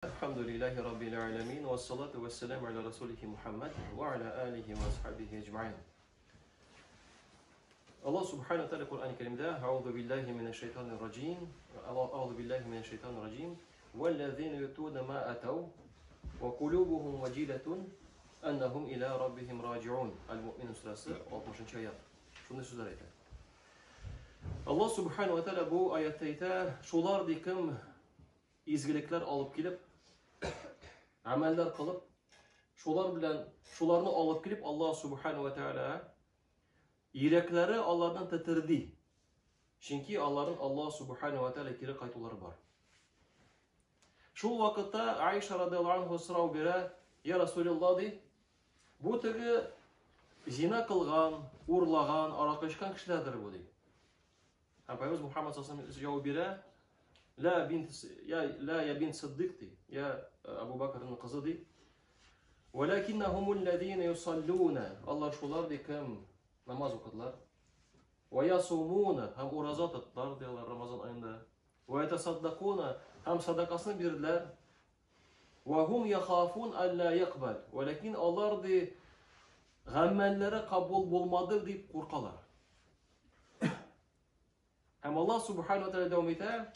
Әлхәмдүлилләһи раббил галәмин вассалату вассаламу аля расулихи Мухаммад ва аля алихи ва асхабихи әҗмәгыйн. Аллаһ субхана тааля Коръән Кәримдә Аузу биллаһи минәш шайтанир раҗим, Аузу биллаһи минәш шайтанир раҗим, валлазина ютуна ма атау ва кулубухум ваҗилатун аннахум иля раббихим раҗиун. Аль-Муъминун сүрәсе 60 аят. Шундый сүзләр әйтә. Аллаһ субхана ва тааля бу аятта әйтә, шулар ди кем изгелекләр алып килеп, гамәлләр кылып, шулар белән шуларны алып килеп Аллаһ субхану ва тааля йөрәкләре аларның тетерди. Чөнки аларның Аллаһ субхану ва тааля кире кайтулары бар. Шул вакытта Аиша радиаллаһу анха сорау бирә, "Я Расулуллаһ" ди, "Бу теге зина кылган, урлаган, аракы эчкән кешеләрдер бу" ди. Һәм Пәйгамбәребез Мухаммад саллаллаху алейһи җавап бирә, "Ла бинт я ла я бинт Сиддик" ди, я Абу Бакрның кызы ди. Валакиннахумул ладина юсаллуна. Алар шулар ди, кем намаз укыдылар. Ва ясумуна һәм ураза тоттылар ди алар Рамазан аенда. Ва ятасаддакуна һәм садакасын бирделәр. Ва хум яхафун алла якбал. Валакин алар ди гамәлләре кабул булмады дип куркалар. Һәм Аллаһ субхану ва тааля дәвам итә,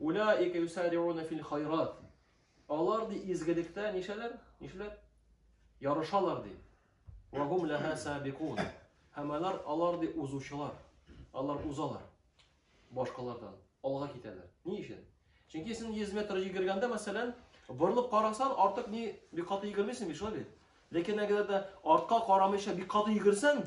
Улаика юсариуна фил хайрат. Алар ди изгелектә нишәләр? Нишләр? Ярышалар ди. Ва хум лаха сабикун. Һәм алар алар ди узучылар. Алар узалар. Башкалардан алга китәләр. Ни өчен? Чөнки син 100 метр йөгергәндә, мәсәлән, борылып карасан, артык ни бик каты йөгермисең бит, шулай бит? Ләкин әгәр дә артка карамыйча бик каты йөгерсәң,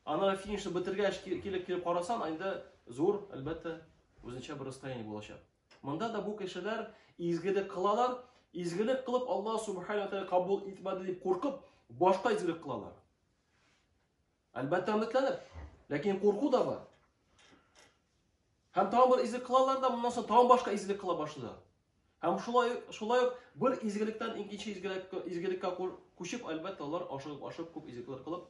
Аннары финишны бетергәч килеп килеп карасан, инде зур, әлбәттә, үзенчә бер расстояние булачак. Монда да бу кешеләр изгелек кылалар, изгелек кылып Аллаһ субхана тәгалә кабул итмәде дип куркып, башка изгелек кылалар. Әлбәттә, өметләнеп, ләкин курку да бар. Һәм тагын бер изгелек кылалар да, моннан соң тагын башка изгелек кыла башлыйлар. Һәм шулай шулай ук бер изгелектән икенче изгелеккә изгелеккә күчеп, әлбәттә, алар ашыгып-ашыгып күп изгелекләр кылып,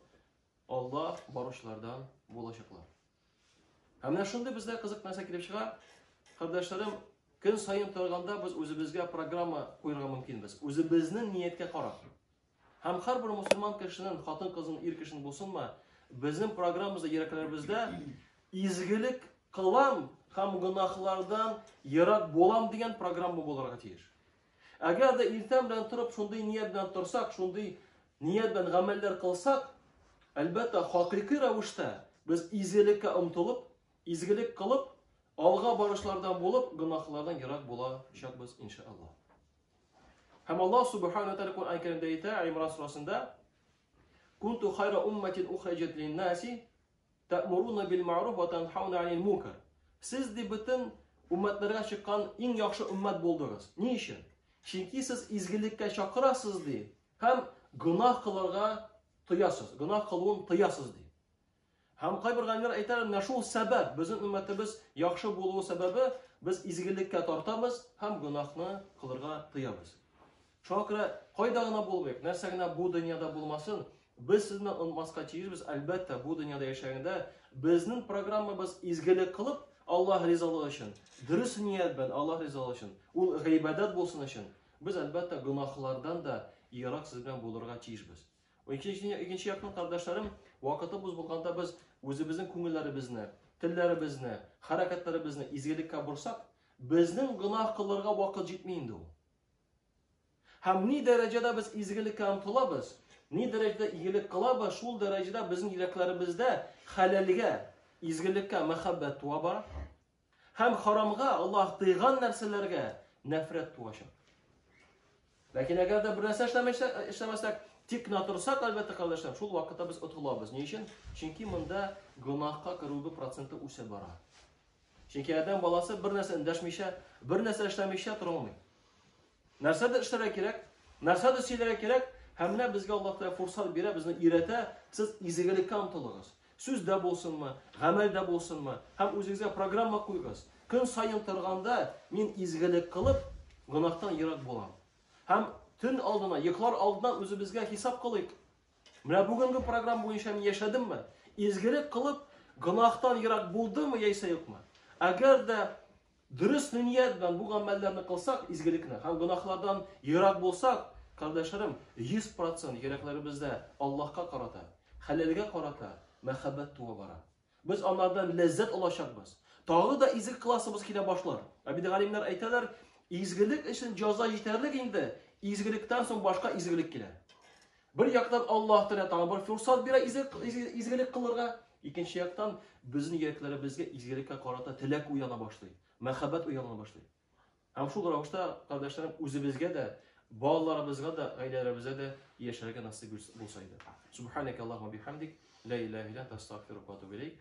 Алла баручылардан булачаклар. Һәм менә шундый бездә кызык нәрсә килеп чыга. Кардәшләрем, көн саен торганда без үзебезгә программа куярга мөмкинбез. Үзебезнең нияткә карап. Һәм һәрбер мусульман кешенең, хатын-кызның, ир кешенең булсынмы, безнең программабызда, йөрәкләребездә изгелек кылам һәм гөнаһлардан ерак булам дигән программа булырга тиеш. Әгәр дә иртән белән торып шундый ният белән торсак, шундый ният белән гамәлләр кылсак, әлбәттә, хакыйкый рәвештә без изгелеккә омтылып, изгелек кылып, алга барышлардан булып, гөнаһлардан ерак булачакбыз, иншаллаһ. Һәм Аллаһ субхана тәгалә Коръән Кәримдә әйтә, Имран сүрәсендә, Кунту хайра умматин ухриҗат лин-наси Тәэмуруна бил мәгъруф ва танхауна анил мункар. Сез ди бөтен уммәтләргә чыккан иң яхшы уммәт булдыгыз. Ни өчен? Чөнки сез изгелеккә чакырасыз ди һәм гөнаһ кылырга тыясыз. Гөнаһ кылуын тыясыз ди. Һәм кайбер галимнәр әйтәләр, менә шул сәбәп, безнең өммәтебез яхшы булуы сәбәбе, без изгелеккә тартабыз һәм гөнаһны кылырга тыябыз. Шуңа күрә кайда гына булмыйк, нәрсә генә бу дөньяда булмасын, Без сезне онытмаска тиешбез, әлбәттә, бу дөньяда яшәгәндә безнең программабыз изгелек кылып, Аллаһ ризалыгы өчен, дөрес ният белән Аллаһ ризалыгы өчен, ул гыйбадәт булсын өчен, без, әлбәттә, гөнаһлардан да ерак сез белән булырга тиешбез. Икенче, икенче яктан, кардәшләрем, вакытыбыз булганда без үзебезнең күңелләребезне, телләребезне, хәрәкәтләребезне изгелеккә борсак, безнең гөнаһ кылырга вакыт җитми инде ул. Һәм ни дәрәҗәдә без изгелеккә омтылабыз, ни дәрәҗәдә игелек кылабыз, шул дәрәҗәдә безнең йөрәкләребездә хәләлгә, изгелеккә мәхәббәт туа бара. Һәм харамга, Аллаһ тыйган нәрсәләргә нәфрәт туачак. Ләкин әгәр дә бер нәрсә эшләмәсәк, тик кенә торсак, әлбәттә, кардәшләр, шул вакытта без отылабыз. Ни өчен? Чөнки монда гөнаһка керү проценты үсә бара. Чөнки адәм баласы бер нәрсә эндәшмичә, бер нәрсә эшләмичә тора алмый. Нәрсәдер эшләргә кирәк, нәрсәдер сөйләргә кирәк, һәм менә безгә Аллаһ Тәгалә фурсат бирә, безне өйрәтә, сез изгелеккә омтылыгыз. Сүздә булсынмы, гамәлдә булсынмы, һәм үзегезгә программа куйгыз. Көн саен торганда мин изгелек кылып, гөнаһтан ерак булам. Һәм төн алдына, йоклар алдыннан үзебезгә хисап кылыйк. Менә бүгенге программа буенча мин яшәдемме? Изгелек кылып, гөнаһтан ерак булдыммы яисә юкмы? Әгәр дә Дөрес ният белән бу гамәлләрне кылсак, изгелекне һәм гөнаһлардан ерак булсак, кардәшләрем, 100% йөрәкләребездә Аллаһка карата, хәләлгә карата мәхәббәт туа бара. Без анардан ләззәт алачакбыз. Тагы да изге кыласыбыз килә башлар. Ә бит галимнәр әйтәләр, изгелек өчен җаза җитәрлек инде, изгелектән соң башка изгелек килә. Бер яктан Аллаһ Тәгалә тагын бер фурсат бирә изгелек кылырга, икенче яктан безнең йөрәкләребезгә изгелеккә карата теләк уяна башлый, мәхәббәт уяна башлый. Һәм шул рәвештә, кардәшләрем, үзебезгә дә, балаларыбызга да, гаиләләребезгә дә яшәргә насыйп булса иде. Субханaka Аллаһумма бихамдик, ла илаһа илля анта, астагфирука ва атубу илейк.